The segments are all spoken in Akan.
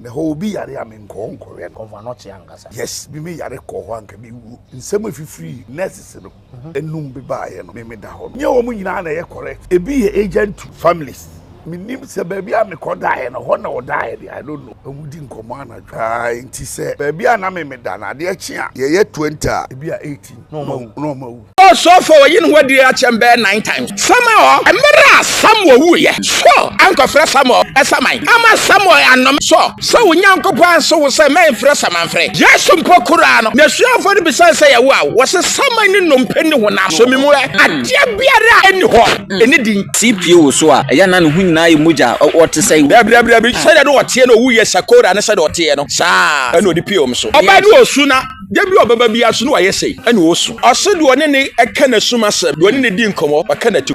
Na ɛhɔ obi yare a menkɔ hɔ nkɔhwɛ no. Kɔmfo Anɔkye ankasa. Yes, me me yare kɔɔ hɔ anka mewu. Nsɛm a ɛfifiri nurses no anum bebaeɛ no, me meda hɔ no. Nyɛ wɔn nyinaa na ɛyɛ correct. Ebi yɛ agent to families. Mennim sɛ baabi a mekɔdaeɛ no, ɛhɔ na wɔdaeɛ deɛ, I don't know. Wɔdi nkɔmmɔ anadwo. Ae, nti sɛ baabi a na me meda no, adeɛ kye a, yɛyɛ 20 a, ebi a 18 na wɔn awu. Ɔsɔfo a wayi ne ho adi akyɛm bɛyɛ nine times. Samuel, Mmerɛ a Samuel wuiɛ, Saul ankɔfrɛ Samuel saman amma Samuel annome Saul sɛ wo Nyankopɔn anse wo sɛ mɛmfrɛ samanfrɛ. Yesu mpo koraa no, n'asuafoɔ no bisae sɛ yɛwo a, wɔse saman ne nnompe ne honam. So me mu ɛ? Adeɛ biara a ɛnni hɔ, ɛnni din. CPO wo so a, ɛyɛ a na ne ho nyinaa yɛ mogya, ɔte sɛn? Dabi, dabi, dabi, sɛdeɛ na ɔteɛ na ɔwuiɛ Sakora ne sɛdeɛ ɔteɛ no, saa ara na ɔde pue wɔn so. Ɔbaa no ɔsu na. Da bi a ɔbɛba biara so na wayɛ sei, ɛna ɔresu. Ɔse deɛ ɔne ne ka n'asum asɛm, deɛ ɔne ne di nkɔmmɔ, ɔka n'ati.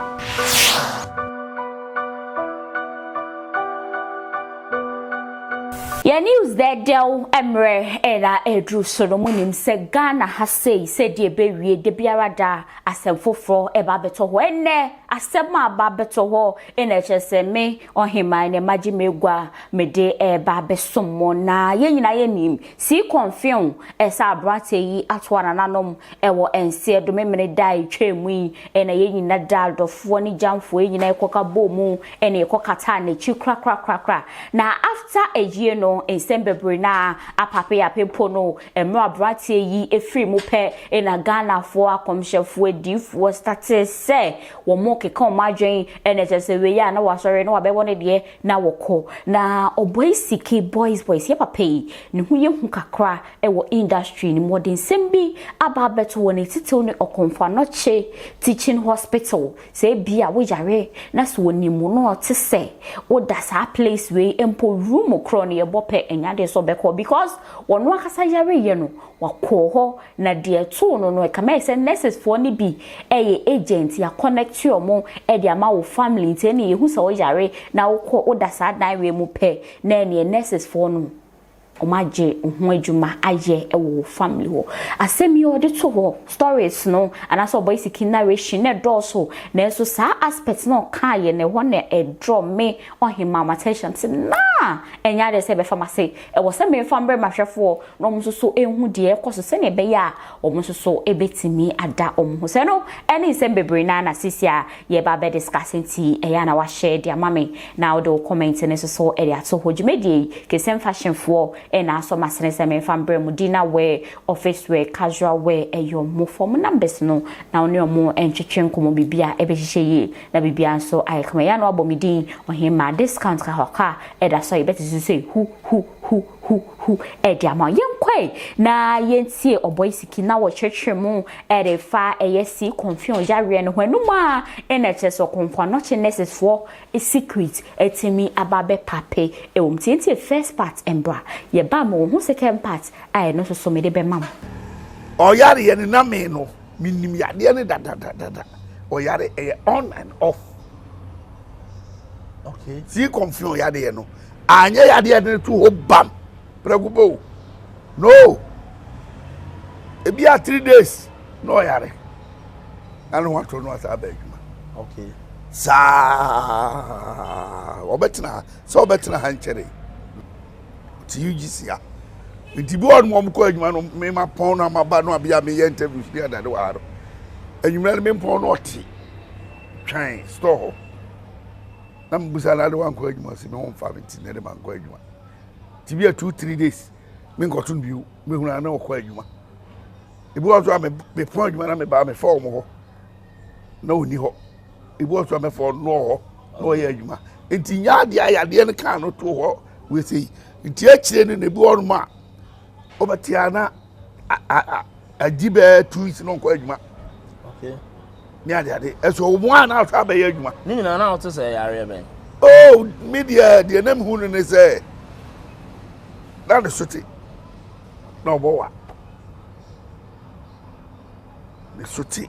Yɛn news dɛɛdɛw mmerɛ na ɛreduru so no, monim sɛ Ghana ha sei sɛdeɛ ɛbɛwie da biara da asɛm foforɔ ɛba abɛtɔ hɔ. Ɛnnɛ asɛm a aba abɛtɔ hɔ na ɛkyerɛ sɛ me Ɔheman ne magye m'agua mede reba abɛsom mo na yɛn nyinaa yɛnim Sii kɔnfew sɛ aberanteɛ yi atoa nananom wɔ nseɛ do memene da a ɛtwaa mu yi na yɛn nyina da adɔfoɔ ne gyamfoɔ yɛn nyina yɛkɔka bɔɔ mu na yɛkɔ kataa n'akyi korakorakorakora na after ayie no nsɛm bebree na apapeape mpo no mmerɛ aberanteɛ yi firi mu pɛ na Ghanafoɔ akɔmhyɛfoɔ adiyifoɔ startee sɛ wɔn keka wɔn adwen na kyerɛ sɛ wei a na wasɔre na wabɛbɔ ne deɛ na wɔkɔ. Na ɔbɔe sike boys boys yɛ papa yi ne ho yɛ hu kakra wɔ industry no mu ɔde nsɛm bi aba abɛto wɔ ne titew ne Ɔkɔmfo Anɔkye Teaching Hospital sɛ ebia wo yare na sɛ ɔnim wo na ɔte sɛ wo da saa place wei mpo room korɔ no yɛbɔ pɛ ɛnyɛ adeɛ sɛ ɔbɛkɔ because ɔno ankasa yareyɛ no wakɔɔ hɔ Na deɛ ɛtoo no no ɛkame ayɛ sɛ nurses foɔ no bi yɛ agent yɛ connect wɔn de ama wo family nti ɛneɛ yɛhu sɛ wo yare na wokɔ woda saa dan wei mu pɛ na ɛneɛ nurses foɔ no wɔn agye wo ho adwuma ayɛ wɔ wo family hɔ. Asɛm yi ɔde to hɔ stories no anaasɛ ɔbɔ siki narration na ɛdɔɔso nanso saa aspect na ɔkaeɛ no ɛhɔ na ɛdraw me ɔhemaa m'attention sɛ naa ɛnyɛ adeɛ sɛ ɛbɛfa m'ase ɛwɔ sɛ memfa mbrɛ m'ahwɛfoɔ na wɔn nso so nhu deɛ ɛrekɔ so sɛdeɛ ɛbɛyɛ a wɔn nso so bɛtumi ada wɔn ho. Sɛ no ɛne nsɛm bebree naa na sisi a yɛba abɛ discuss nti ɛyɛ a na wahyɛ de ama me na wode wo comment no nso so de ato hɔ. Dwumadie yi Kesem Fashion foɔ na asɔ m'asene sɛ memfa mbrɛ mo dinner wear, office wear, casual wear ɛyɛ wɔn fɔ wɔn numbers no na wo ne wɔn ntwetwe nkɔmmɔ biribiara ɛbɛhyehyɛ yie na biribiara nso ayɛ kama. Ɛyɛ a na wabɔ me din Ɔhemmaa discount kahwaka ɛda so a yɛbɛte so sɛ hu hu hu. hu hu de ama wo. Yɛnkɔe na yɛntie ɔbɔe siki na wɔkyerɛkyerɛ mu de fa ɛyɛ si kɔnfion yareɛ no ho. Ɛno mu a na ɛkyerɛ sɛ ɔkɔmfo anɔkye nurses foɔ secret atumi aba abɛpape ɛwɔ mu. Nti yɛntie first part mbra. Yɛba a mewɔ ho second part a ɛno nso so mede bɛma mo. Ɔyareɛ no na me no menim yadeɛ no dadadadada ɔyare ɛyɛ on and off. Okay. Sii kɔnfion yadeɛ no anyɛ yadeɛ de to hɔ bam prɛko pɛ o no ebi a 3 days na ɔyare na ne ho atɔ no asa aba adwuma. Saa ɔbɛtena ha sɛ ɔbɛtena ha nkyɛre ti UGC a nti bi wɔn wɔn kɔ adwuma no mema pɔn no amaba no abia meyɛ interviews ne adade wɔ ha no anwummerɛ no mempɔn no ɔte twɛn store hɔ na mbusa na ade wankɔ adwuma si me ho mfa me nti na ɛde mankɔ adwuma nti bi a 2, 3 days menkɔto no bio mehunu a na ɔkɔ adwuma. Ebi wɔ so a mepɔn adwuma na mebaa mefa wɔn hɔ na ɔni hɔ. Ebi wɔ so a mɛfa ɔno wɔ hɔ na ɔyɛ adwuma nti nyɛ adeɛ a yadeɛ no kaa no to hɔ wɔ sei nti akyire no na ebi wɔ nom a ɔbɛte a na agyi bɛɛ 2 weeks na ɔnkɔ adwuma ne ade ade ɛso wɔn a na ahwɛ abɛyɛ adwuma. Ne nyinaa na ɔte sɛ yareɛ bɛn? Oh, mi deɛ deɛ nam hu no ne sɛ na ne so te na ɔbɔ wa ne so te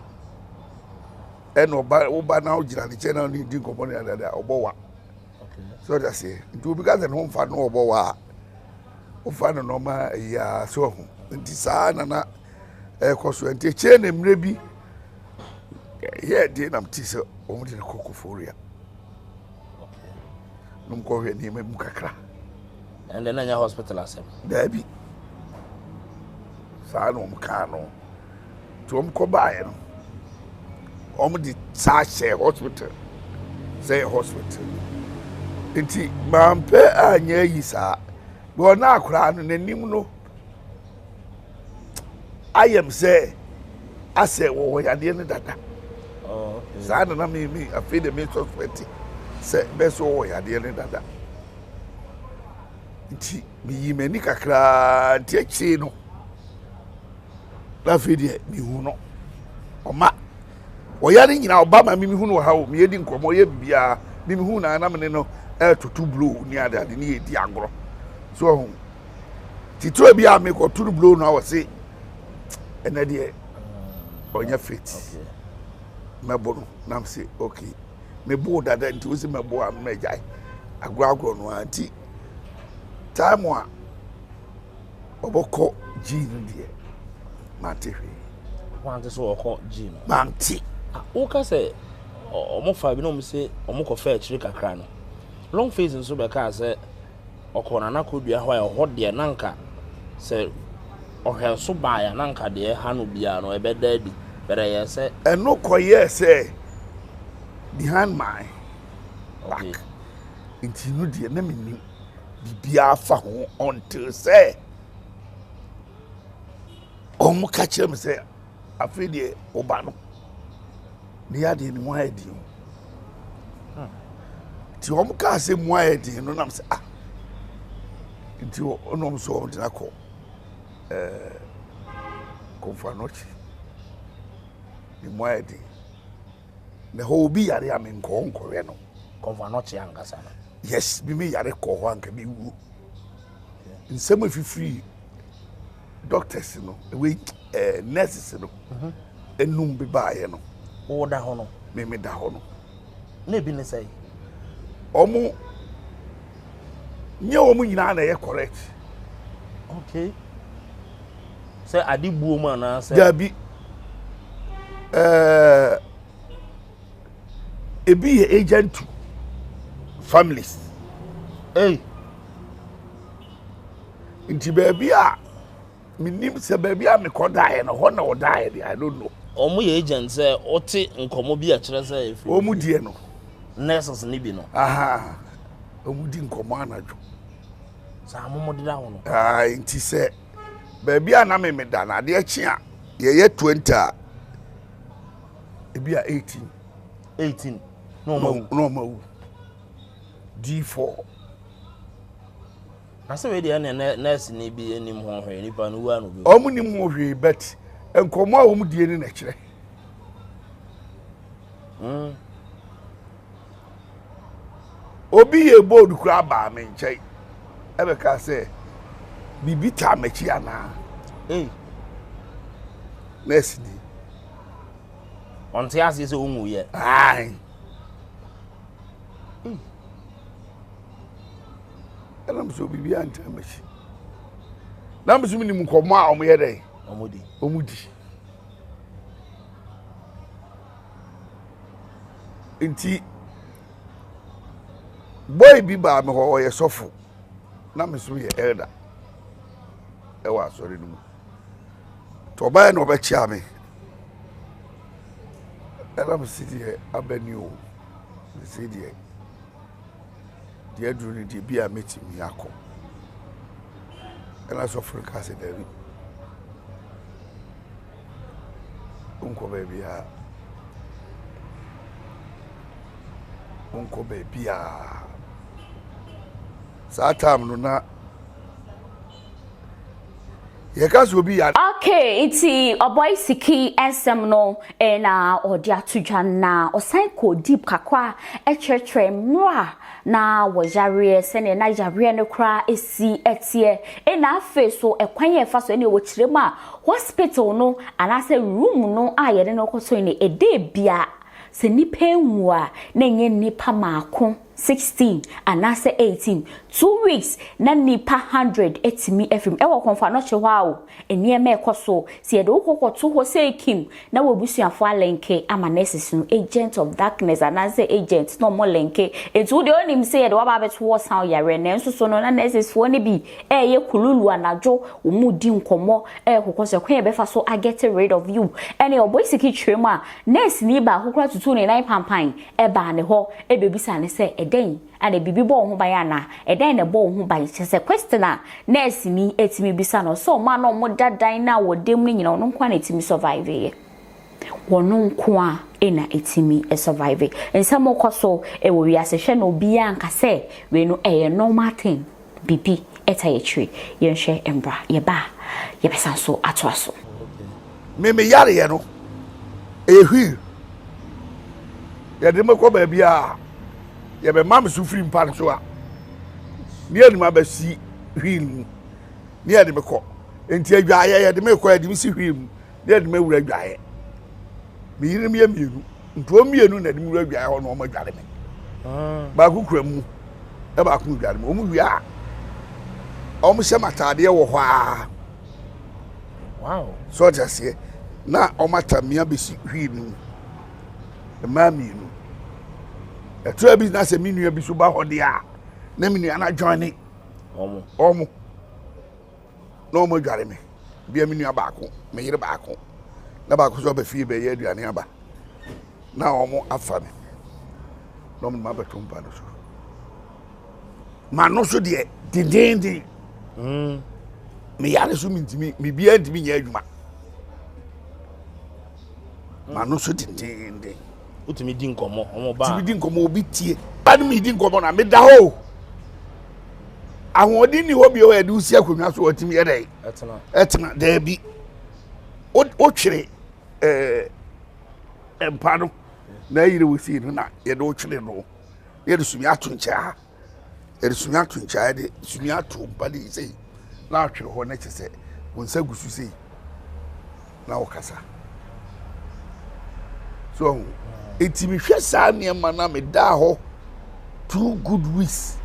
ɛna ɔba ɔba na ɔgyina ne nkyɛn na ɔne di nkɔmɔ ne ade ade a ɔbɔ wa so ɔde aseɛ nti obi ka sɛ ne ho nfa no ɔbɔ wa a ɔfa no nɔɔma ayi a so ɔho nti saa nana ɛkɔ so nti ekyir na mmerɛ bi yɛ deɛ nam ti sɛ wɔn de no kɔ Koforia nom kɔhwɛ nneɛma mu kakra. Ɛnde na nyɛ hospital asɛm. Daabi. Saa na wɔn kaa no. Nti wɔn kɔ baeɛ no, wɔn de saa hyɛɛ hospital sɛ yɛ hospital. Nti mampɛ anyɛ ayi saa. Wɔn akwaraa no n'anim no ayɛ me sɛ asɛ wɔwɔ yadeɛ no dada. Oh, Saa na na me me afei de me suspect sɛ bɛsɛ wɔwɔ yadeɛ no dada. Nti meyii m'ani kakraa nti akyire no na afei deɛ mehu no ɔma ɔyare nyinaa ɔba ma mehu no wɔ ha o meyɛdi nkɔmmɔ ɔyɛ biribiara mehu na na mene no ɛretoto blow ne ade ade ne yɛdi agorɔ so ɔho titire bi a mekɔto no blow no a wɔse ɛnɛ deɛ ɔnyɛ fit mɛbo no nam se okay mebo dada nti wosi mɛbo a mɛgyae agorɔ agorɔ no ara nti time a ɔbɛkɔ G no deɛ mante hwee. Wante sɛ ɔkɔ G no? Mante. Ah, woka sɛ ɔmo fa bi na ɔmo se ɔmo kɔ fɛ akyire kakra no. Long face nso bɛkaa sɛ ɔkɔ Nana Kodua hɔ a ɛhɔ deɛ na nka sɛ ɔhwɛ nso baeɛ a na nka deɛ ɛha no biara no ɛbɛda adi. But ɛyɛ sɛ. Ɛno kɔyɛɛ sɛ behind my back. Okay. Nti no deɛ na menim biribiara fa ho until sɛ wɔn ka kyerɛ me sɛ afei deɛ ɔba no ne yadeɛ ne mu ayɛ den o hmm. nti wɔn kaa sɛ mu ayɛ den no nam sɛ ah nti wɔn nso wɔn gyina kɔ ɛɛ kɔnfa n'ɔkyi ne mu ayɛ den. Na hɔ obi yare a menkɔ hɔ nkɔhwɛ no. Kɔmfo anɔkye ankasa no. Yes, me me yare kɔ hɔ anka me wuo. Nsɛm efifiri doctors no, wei ɛɛ eh, nurses no, mhm. enum bi baayɛ no. Wo da hɔ no. Me me da hɔ no. Na ebi ne sɛ. Ɔmo nye wɔn nyinaa na ɛyɛ correct. Okay. Sɛ ade buo mu anaasɛ. Dabi. Ɛɛ ebi yɛ agent to families. Hey. Nti baabi a menim sɛ baabi a mekɔdaeɛ no hɔ na ɔdaeɛ deɛ I don't know. Wɔn yɛ agent sɛ ɔte nkɔmɔ bi a kyerɛ sɛ efiri. Wɔn deɛ no. Nurses ne bi no. Aha wɔn di nkɔmɔ anadwo. Saa mo mo deda hɔ no. Ayi nti sɛ baabi a na me meda no adeɛ kye a yɛyɛ 20 a ebi a 18. 18 na wɔn awu. Na wɔn awu. D4. Na sɛ wei deɛ ɛne nurse ni bi anim ho hwee nipa no wu ano bi. Wɔn nim ho hwee but nkɔmɔ a wɔn die ne na kyerɛ. Mm. Obi yɛ bold koraa baa me nkyɛn ɛbɛka sɛ biribi taa m'akyi anaa. Hey. Nurse ni. Ɔnte aseɛ sɛ ɔnwu yɛ. Ae. Ɛna mo sɛ biribi antaa m'akyi. Na mo nso menim nkɔmmɔ a wɔyɛ dɛn? Wɔn di. Nti boy bi baa me hɔ ɔyɛ sɔfo na me nso yɛ elder ɛwɔ asɔre no mu nti ɔbaeɛ na ɔbɛkyea me ɛna me si deɛ aba ni o me si deɛ deɛ aduru no deɛ bi a mɛtumi akɔ ɛna sɔfo no kaa sɛ daabi Wonkɔ baabiara. Wonkɔ baabiara. Saa time no na yɛka sɛ obi yare. Okay, nti ɔbɔe siki nsɛm no na ɔde ato dwa na ɔsan kɔɔ deep kakra kyerɛkyerɛ mmerɛ a na wɔyareɛ, sɛdeɛ na yareɛ no koraa si teɛ, ɛna afei so ɛkwan a ɛfa so ɛne wɔkyerɛ mu a hospital no anaasɛ room no a yɛde no kɔtɔe no ɛdɛ bia sɛ nipa nwu a na ɛnyɛ nipa maako. 16 anaasɛ 18, 2 weeks na nipa 100 etumi afim ɛwɔ Kɔmfo Anɔkye hɔ a o nneɛma ɛkɔ so si yɛde wokɔ kɔto hɔ sɛ kim na wɔabusuafo alink ama nurses no, agent of darkness anaasɛ agent na ɔmo link. Etu wo deɛ onim sɛ yɛde waba abɛto hɔ san yare, nanso so no na nurses foɔ no bi ɛɛyɛ kululu anadwo, wɔn mu di nkɔmɔ ɛɛkokɔ sɛ kwan yɛbɛfa so a get rid of you. Ɛne ɔbɔ siki kyerɛ mu a, nurse ni baako kora tutu ne nan pampan ɛbaa ne hɔ ɛbɛbisa ne sɛ ɛdɛn ana biribi bɔ wo ho ban ana ɛdɛn na ɛbɔ wo ho ban. Kyerɛ sɛ question a nurse ni etimi bisa no sɛ ɔmo a na ɔmo da dan na wɔ dɛm no nyinaa, ɔno nko a na etimi survive yɛ, wɔn nko a ɛna etimi survive. Nsɛm kɔ so ɛwɔ wiase. Hwɛ na obiara nka sɛ wei no ɛyɛ normal thing, bibi ɛta yɛ akyire. Yɛnhwɛ mbra yɛba a yɛbɛsan so atoa so. Me me yareɛ no ɛyɛ wheel, yɛde me kɔ baabi a yɛbɛma me so firi mpa no so a ne yɛde me abɛsi wheel mu ne yɛde me kɔ. Nti adwaeɛ, yɛde me kɔ, yɛde me si wheel mu ne yɛde me awura adwaeɛ. Me yerenom yɛ mmienu, nti wɔn mmienu na yɛde me wura adwaeɛ hɔ na wɔn adware me. Baako kura mu na baako dware me. Wɔn wie a, wɔn hyɛ me ataadeɛ wɔ hɔ a so ɔte aseɛ na wɔn ata mmea bɛsi wheel no mu, mmaa mmienu. Ɛtura bi na sɛ me nua bi so ba hɔ deɛ a, na me nua no adwan ne ɔmo na ɔmo adware me. Bia me nua baako, me yere baako, na baako nso aba fie bɛyɛ aduane aba na ɔmo afa me na ɔmo de me abɛto mpa no so. Ma no so deɛ dendenden. Meyare so mentumi, biribiara ntumi nyɛ adwuma. Ma no so dendenden. Wotumi di nkɔmmɔ, ɔmo ba? Tumi di nkɔmmɔ, obi tie ba no, medi nkɔmmɔ na meda hɔ o. Ahoɔden ni hɔ bio a yɛde wosi akonnwa so wɔtumi yɛ dɛ ɛtena daabi. Wotwere ɛɛ mpa no na ayiri wo sei no na yɛde wotwere no, yɛde sumi ato nkyɛn ha, yɛde sumi ato nkyɛn, yɛde sumi ato mpa no yi sei na atwere hɔ, na kyɛ sɛ wo nsa gu so sei na wokasa so ɔho. Eti mehwɛ saa nneɛma na medaa hɔ 2 good weeks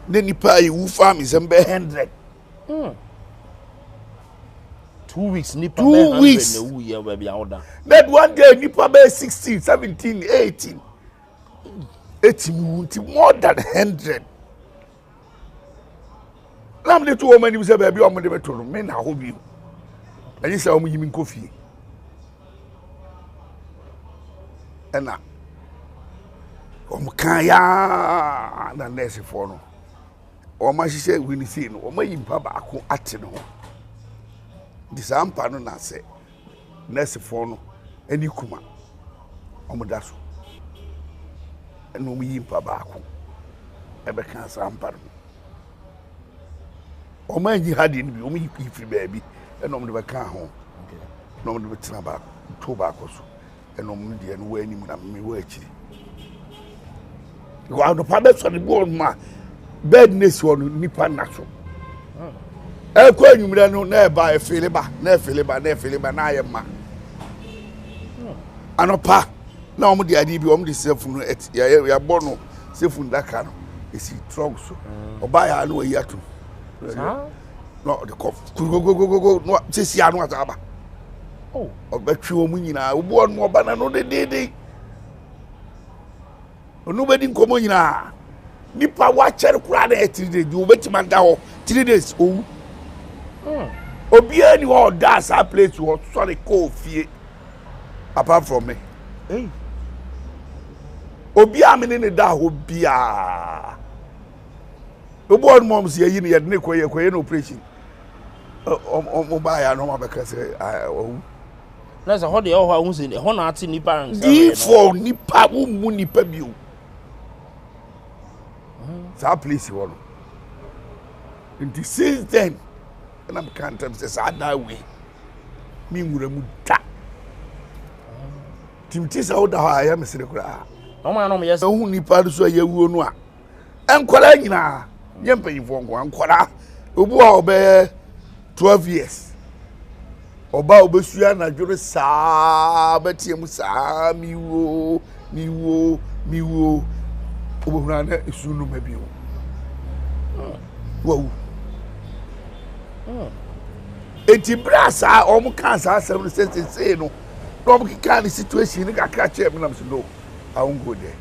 na nipa a ewu fa mi nsɛm bɛ 100. 2 weeks nipa 2 bɛɛ 100 weeks. Na ewu yɛ baabi a woda. Na one day nipa bɛyɛ 16, 17, 18 etimi wu, nti more than 100 na mede to wɔn anim sɛ baabi a wɔn de me to no, me na hɔ bio, ɛnye sɛ wɔn yi mi nkɔ fie. Ɛna wɔn kan yaa na nɛɛsefoɔ no wɔn ahyehyɛ wini sei no, wɔn ayi mpa baako ate ne ho, nti saa mpa no na sɛ nɛɛsefoɔ no ɛne kuma wɔn da so, ɛna wɔn yi mpa baako ɛbɛka saa mpa no ho. Wɔn anyi ha deɛ no bi, wɔn yi firi baabi ɛna wɔn de bɛka ho na wɔn de bɛtena baako to baako so, ɛna wɔn deɛ no wɔ anim na me wɔ akyiri. Anɔpa bɛsɔre bi wɔ nom a bed ne si hɔ no, nipa nna so. Ɛkɔ anwummerɛ no na ɛba ɛfele ba na ɛfele ba na ɛfele ba na ayɛ ma. Anɔpa na wɔn de adeɛ bi wɔn de sɛ funu ɛti yɛ yɛabɔ no sɛ funu daka no esi trunk so. Ɔbaa yɛ ano ayi ato na ɔde kɔ kurugogogogogo na sisi ano asa aba. Ɔbɛtwe wɔn nyinaa obi wɔn mu ɔba na no dedeede ɔno bɛdi nkɔmɔ nyinaa. Nipa wakyɛre koraa na yɛ 3 days de obɛtumi ada hɔ 3 days owu. Obiara ni hɔ ɔda saa place hɔ sɔre kɔɔ fie apart from me. Obiara me ne ne da hɔ biara, obi wɔ nom sɛ yɛyi no, yɛde ne kɔ yɛ kɔyɛ no operation, ɔmo baa yɛ ano ɔmo abɛka sɛ ɔwu. Na sɛ hɔ deɛ ɛwɔ hɔ a wohu sɛ ɛhɔ na ate nipa nsɛm. Diifo nipa wo mu nipa bio saa place hɔ no. Nti since then ɛna meka ntam sɛ saa daa wei me nwura mu da timti sɛ woda hɔ a ɛyɛ mesere koraa. Ɔmo anam yɛ. Ɛhu nipa no so a yɛwuo no a, nkwadaa nyinaa nyɛ mpanyinfoɔ nko a, nkwadaa obi wɔ a ɔbɛyɛ 12 years, ɔba a ɔbɛsua anadwo no saa bɛteɛ mu saa, miwuo, miwuo, miwuo. Wobɛhunu a na esu no ma bio. Wawu. Eti bere a saa wɔn kaa saa asɛm no sɛ sesei no na wɔn kekaa ne situation no kakra kyerɛ me nam so no I won't go there.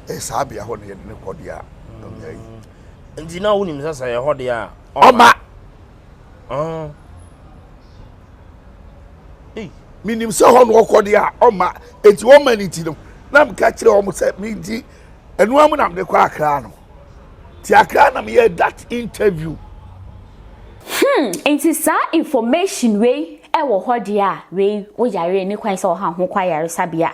Ɛyɛ saa bea hɔ na yɛde ne kɔ deɛ a. Nti na wonim sɛ sɛ yɛ hɔ deɛ a ɔma. Menim sɛ hɔ na ɔkɔ deɛ a ɔma eti ɔma ne ti no na meka kyerɛ wɔn sɛ me nti ɛno amu na mede kɔ akra no ti akra na meyɛ that interview. Hmm, nti saa information wei ɛwɔ hɔ deɛ a wei wo yare ne kwan sɛ ɔha ho kɔ ayaresabea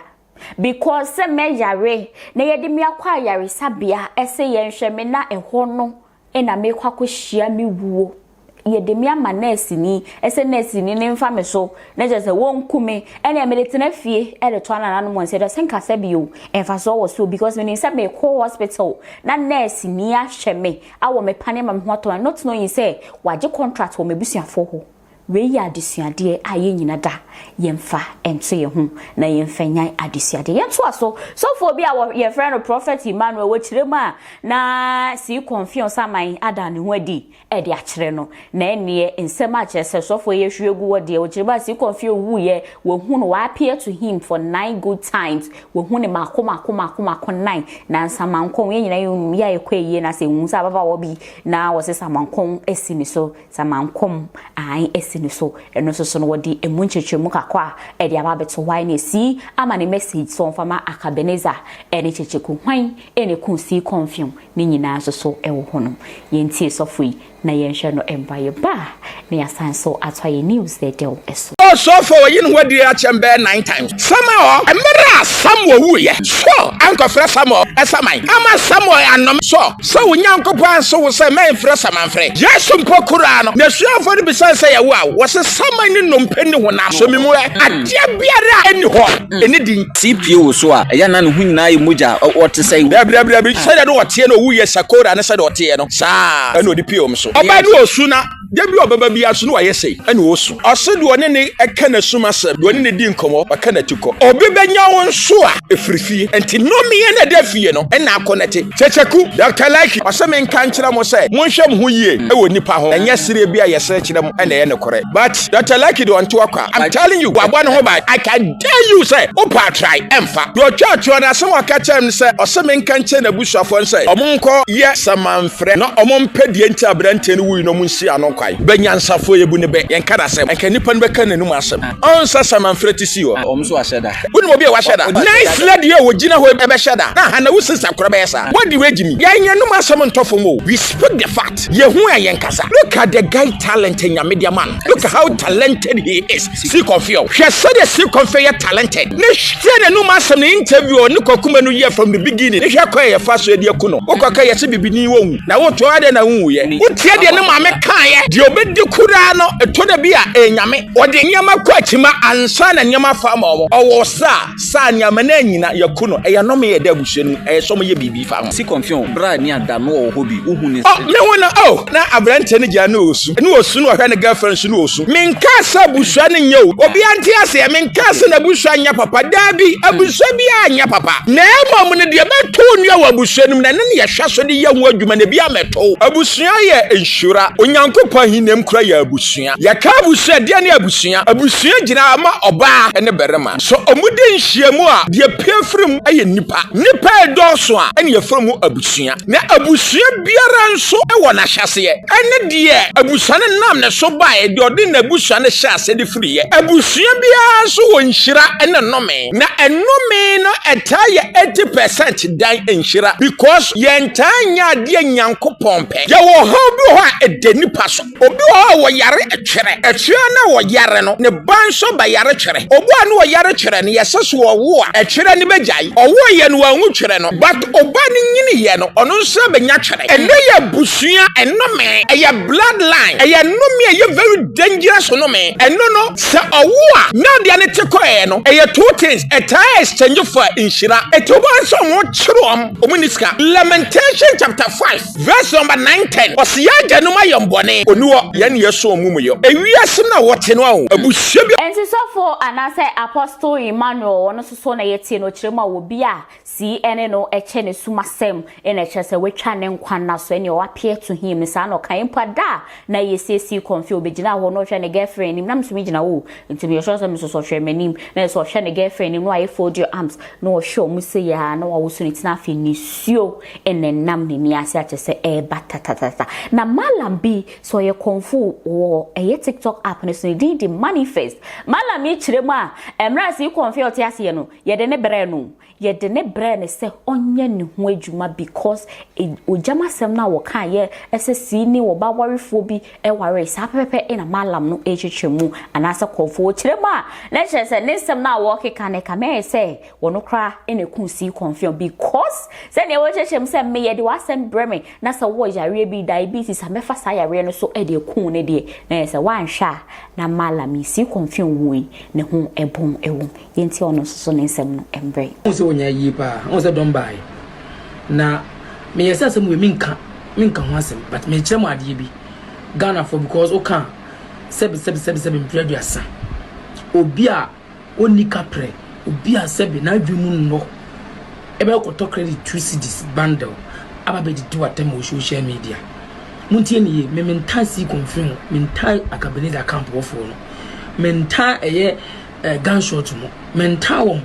because sɛ mɛyare na yɛde me akɔ ayaresabea ɛsɛ yɛnhwɛ me na ɛhɔ no na merekɔ akɔhyia me wuo. Yɛde me ama nɛɛseni sɛ nɛɛseni no mfa me so na kyerɛ sɛ wɔnku me. Ɛnneɛ mede tena fie de toa nananom wɔn sɛ sɛ nkasa bio mfasoɔ wɔ so because menim sɛ merekɔ hospital na nɛɛseni ahwɛ me awɔ me pane ama me ho atɔ me not knowing sɛ wagye contract wɔ m'abusuafoɔ hɔ. Wei yɛ adesuadeɛ a yɛn nyina da yɛmfa nto yɛn ho na yɛmfa nyan adesuadeɛ. Yɛntoa so. Sɔfoɔ bi a yɛfrɛ no Prophet Emmanuel wɔ kyerɛ mu a na Sii Kɔnfeɔn Saman ada ne ho adi de akyerɛ no. Na ɛnneɛ nsɛm a kyerɛ sɛ sɔfoɔ yi ahwie agu hɔ deɛ, ɔkyerɛ mu a Sii Kɔnfeɔn wuiɛ, wahu no, wa appear to him for nine good times, wahu no mako mako mako mako nine. Na Nsamanko, yɛn nyina yɛnim, yɛ a yɛkɔ ayie no ase, yɛhu sɛ ababaawa bi na wɔse Samanko asi ne so. Samankom ae asi no so. Ɛno nso so no wɔde ɛmu nkyerɛkyerɛmu kakra a ɛde aba abɛto hɔ ae na ɛsii ama ne message sɛ ɔmfa ma Akabenezer ɛne Kyekyeku hwan ɛna ɛkuu sii kɔnfew ne nyinaa nso so ɛwɔ hɔ nom. Yɛntie sɔfo yi na yɛnhwɛ no mma yɛba a na yɛasan nso atoa yɛn news dɛdɛw so. Ɔsɔfo a ɔyi ne ho adi akyɛm bɛyɛ nine times. Samuel, mmerɛ a Samuel wuiɛ, Saul ankɔfrɛ Samuel saman amma Samuel annome Saul. Sɛ wo Nyankopɔn anse wo sɛ mɛmfrɛ samanfrɛ. Yesu mpo koraa no, n'asuafoɔ no bisae sɛ yɛwo a, wɔse saman ne nnompe nni honam. So me mu ɛ? Adeɛ biara a ɛnni hɔ, ɛnni din. Sɛ epue wo so a, ɛyɛ a na ne ho nyinaa yɛ mogya. Ɔte sɛn? Dabi, dabi, dabi. Sɛdeɛ na ɔteɛ na ɔwuiɛ Sakora ne sɛdeɛ ɔteɛ no, saa ara na ɔde pue wɔn so. Ɔbaa no ɔsu na Da bi a ɔbɛba biara so na wayɛ sei, ɛna ɔresu. Ɔse deɛ ɔne ne ka n'asum asɛm, deɛ ɔne ne di nkɔmmɔ, waka n'atikɔ. Obi bɛnya wo nso a, ɛfiri fie. Nti nnomeɛ no a ɛda fie no na akɔnɛte. Kyekyeku, Doctor Lucky, ɔse menka nkyerɛ mo sɛ, monhwɛ mo ho yie wɔ nnipa ho. Ɛnyɛ sereɛ bi a yɛsere kyerɛ mo na ɛyɛ nokorɛ. But Doctor Lucky deɛ ɔnte hɔ kwa. I'm telling you, wabɔ ne ho ban. I can dare you sɛ, wopɛ a try, ɛmfa. Deɛ ɔtwaa toɔ no, asɛm a ɔka kyerɛɛ me ne sɛ, ɔse menka nkyerɛ n'abusuafoɔ no sɛ, wɔnkɔ yɛ samanfrɛ na wɔmpɛ deɛ nti a aberanteɛ no wui na wɔnsi ano kwan. Bɛ nyansafoɔ yɛbu no bɛ, yɛnka n'asɛm. Anka nnipa no bɛka n'anum asɛm. Ɔn sɛ samanfrɛ te sii hɔ. Wɔn nso ahyɛ da. Wonim obi a wahyɛ da? Nice lady a ɔgyina hɔ yi bɛhyɛ da? Na Hannah wo sister koraa bɛyɛ saa? Wadi w'agyi mi. Yɛn yɛn anum asɛm ntɔ fam o. We speak the fact. Yɛhu a yɛnkasa. Look at the guy talent a Nyame de ama no. Look at how talented he is. Si Kɔfeɔ. Hwɛ sɛdeɛ Si Kɔfeɔ yɛ talented. Ne hwɛ n'anum asɛm ne interview a ɔne Kwaku Manu yɛ from the beginning. Ne hwɛ kwan a yɛfa so de aku no. Wokɔ ka yɛse bibini wɔnwu. Na woto adɛn na wonwuiɛ? Wotie deɛ ne maame kaeɛ. Deɛ ɔbɛdi koraa no ɛtɔ da bi a ɛyɛ Nyame. Ɔde nneɛma kɔ akyima ansa na nneɛma afa ama wɔn. Ɔwɔ saa. Saa nneɛma no anyina, yɛku no. Ɛyɛ nnome a ɛda abusua no mu. Ɛyɛ sɛ wɔyɛ biribi fa ho. Si kɔmfeɔn, bra ne ada no ɔwɔ hɔ bi, wo hu ne Oh, me hu no, oh, na aberanteɛ no gyina na ɔresu, na ɔsu na ɔhwɛ ne girlfriend so na ɔsu. Menkaa sɛ abusua no nyɛ o, obiara nte aseɛ, menkaa sɛ n'abusua nyɛ papa, daabi, abusua biara nyɛ papa. Na mmom no, deɛ ɛbɛto onua wɔ abusua no mu no, ɛno na yɛhwɛ so de yɛ ho adwuma na ebi ammɛto wo. Abusua yɛ nhyira. Onyankopɔn ahenniam koraa yɛ abusua. Yɛka abusua a, deɛn ne abusua? Abusua gyina hɔ ma ɔbaa ne barima. Sɛ wɔdi nhyiam a, deɛ epue firi mu yɛ nnipa. Nnipa redɔɔso a, ɛna yɛfrɛ mu abusua. Na abusua biara nso wɔ n'ahyɛaseɛ ne deɛ abusua no nam ne so baeɛ, deɛ ɔde n'abusua no hyɛɛ aseɛ de firiiɛ. Abusua biara nso wɔ nhyira ne nnome. Na nnome no ɛtaa yɛ 80% dan nhyira because yɛntaa nyɛ adeɛ Nyankopɔn pɛ. Yɛwɔ ɔhaw bi wɔ hɔ a ɛda nnipa so. Obi wɔ hɔ a wɔyare twerɛ. Ɛtwerɛ no a wɔyare no, ne ba nso bɛyare twerɛ. Obi a na ɔyare twerɛ no, yɛsɛ so ɔwo a, ɛtwerɛ no bɛgyae. Ɔwoeɛ no, wanwu twerɛ no, but ɔba no nyiniiɛ no, ɔno nso abɛnya twerɛ. Ɛno yɛ abusua nnome. Ɛyɛ blood line. Ɛyɛ nnome a ɛyɛ very dangerous nnome. Ɛno no, sɛ ɔwo a, na adeɛ no te kɔeɛ no, ɛyɛ two things, ɛtaa exchange for nhyira. Ɛti wobɛhu sɛ wɔkyere wɔn, wɔn nni sika. Lamentation chapter 5. Verse number 9 10 ɔsi yɛn agyanom ayɛ mbɔne oni hɔ yɛn na yɛso wɔn mumuyɔ ewiase no a wɔte no aho abusua bi. Enti sɔfo anaasɛ Apostle Emmanuel ɔno nso so na yɛtie no ɔkyerɛ mu a obi a sii ɛne no ɛkyɛ ne sum asɛm ɛna ɛkyerɛ sɛ watwa ne nkwa nna so ɛne ɔappear to him no saa na ɔka mpo ada a na yɛsiesie kɔmfe obɛgyina hɔ na ɔhwɛ ne girlfriend anim na me nso megyina hɔ nti meyɛ sure sɛ me nso so ɔhwɛ m'anim na ɛsɛ ɔhwɛ ne girlfriend anim na wayɛ fold your arms na ɔhwɛ ɔmo sɛ yɛ na wawoso ne tena afei nisuo ɛna nam n'ani ase akyɛ sɛ ɛɛba tatatata. Na malam bi sɛ ɔyɛ kɔmfo wɔ ɛyɛ TikTok app no so, ne din de Manifest. Malam yi kyerɛ mu a, mmerɛ a sɛ kɔmfe a ɔte aseɛ no, yɛde ne brɛ no, yɛde ne brɛ ne sɛ ɔnyɛ ne ho adwuma because ogyam asɛm no a wɔkaeɛ ɛsɛ sii ne wɔba warefoɔ bi ɛware saa pɛpɛpɛ ɛna malam no ɛkyekyɛ mu anaasɛ kɔmfo kyerɛ mu a, na kyerɛ sɛ ne nsɛm no a wɔkeka no ka mɛyɛ sɛ wɔno koraa ɛna ɛku sii kɔmfo because sɛnea wɔkyekyɛ mu sɛ me yɛde w'asɛm brɛ me na sɛ wowɔ yareɛ bi, diabetes a, mɛfa saa yareɛ no so ɛde ɛku ne deɛ na yɛ sɛ woanhwɛ a na malam yi sii kɔmfo wuo ne ho ɛbɔn ɛwɔ yɛnti ɔno nso so ne nsɛm no mbrɛ. Wo sɛ wonya yie paa, wo sɛ dɔm baeɛ na meyɛ sɛ asɛm wei menka ho asɛm, but mekyerɛ mu adeɛ bi Ghanafoɔ because woka sɛbi sɛbi sɛbi sɛbi mpere 30, obi a ɔnni kaprɛ, obi a sɛbi n'adwene mu nnɔ ɛbɛkɔtɔ credit 2 cedis bundle aba bɛdidi w'atɛm wɔ social media. Montie ne yie, me mentaa sii kɔmfiri ho, mentaa Akabenezer camp wɔfoɔ no, mentaa ɛyɛ gunshot mu, mentaa wɔn,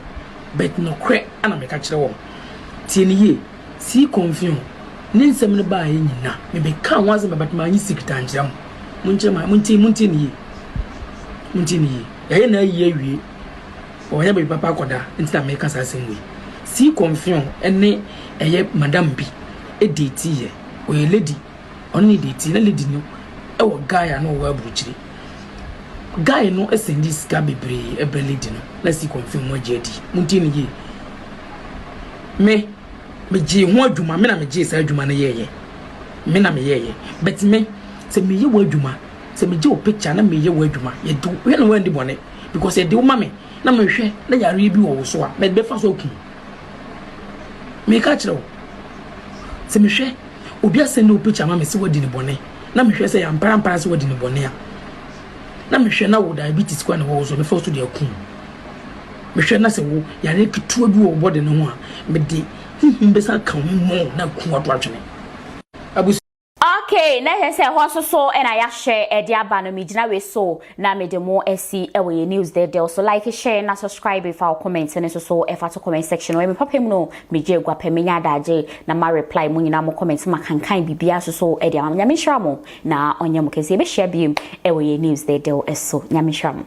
but nokorɛ ana meka kyerɛ wɔn. Tie ne yie, sii kɔmfiri ho ne nsɛm no baayɛ nyina mebɛka ho asɛm, but maanyi secret ankyerɛ mo. Monkyerɛ ma montie, montie ne yie, montie ne yie. Yɛyɛ na ayi awie, ɔnyɛ baabi papa akɔda nti na meka saa asɛm wei. Sii kɔmfiri ne ɛyɛ madam bi ɛdate yɛ, ɔyɛ lady, ɔno ne date na lady no ɛwɔ guy a na ɔwɔ aburokyire. Guy no ɛsend sika bebree ɛbrɛ lady no na si kɔmfiri mu agye adi. Montie ne yie, me megyee ho adwuma, me na megyee saa adwuma no yɛɛyɛ, me na meyɛɛyɛ. But me sɛ meyɛ wɔ adwuma sɛ megye wo picture na meyɛ wɔ adwuma, yɛde hwɛ na wandi bɔne because yɛde wo ma me na mehwɛ na yareɛ bi wɔ wo so a, mɛde bɛfa so akum. Meka kyerɛ wo sɛ mehwɛ obi asend wo picture ma me sɛ wadi ne bɔne na mehwɛ sɛ yɛamparampara sɛ wadi ne bɔne a, na mehwɛ na wo diabetes kora na ɛwɔ wo so, mɛfa so de akum. Mehwɛ na sɛ wo yare ketewa bi wɔ wo bɔde no ho a, mede huhum bɛsa ka wo mmɔ na aku ato atwene abusua. Okay, na ɛsɛ sɛ ɛhɔ nso so ɛna yɛahyɛ ɛde aba no. Megyina wei so na mede mo asi ɛwɔ yɛ news dɛdɛw so. Like, share na subscribe. Fa wo comment no nso so ɛfa to comment section. Ɔyɛ me papa mu no, megye agua pɛ menya adagye na ma reply mo nyinaa mo comment, ma kankan biribiara nso so ɛde ama. Nyame nhyira mo na ɔnyɛ mo kɛse. Yɛbɛhyia biem ɛwɔ yɛ news dɛdɛw ɛso. Nyame nhyira mo.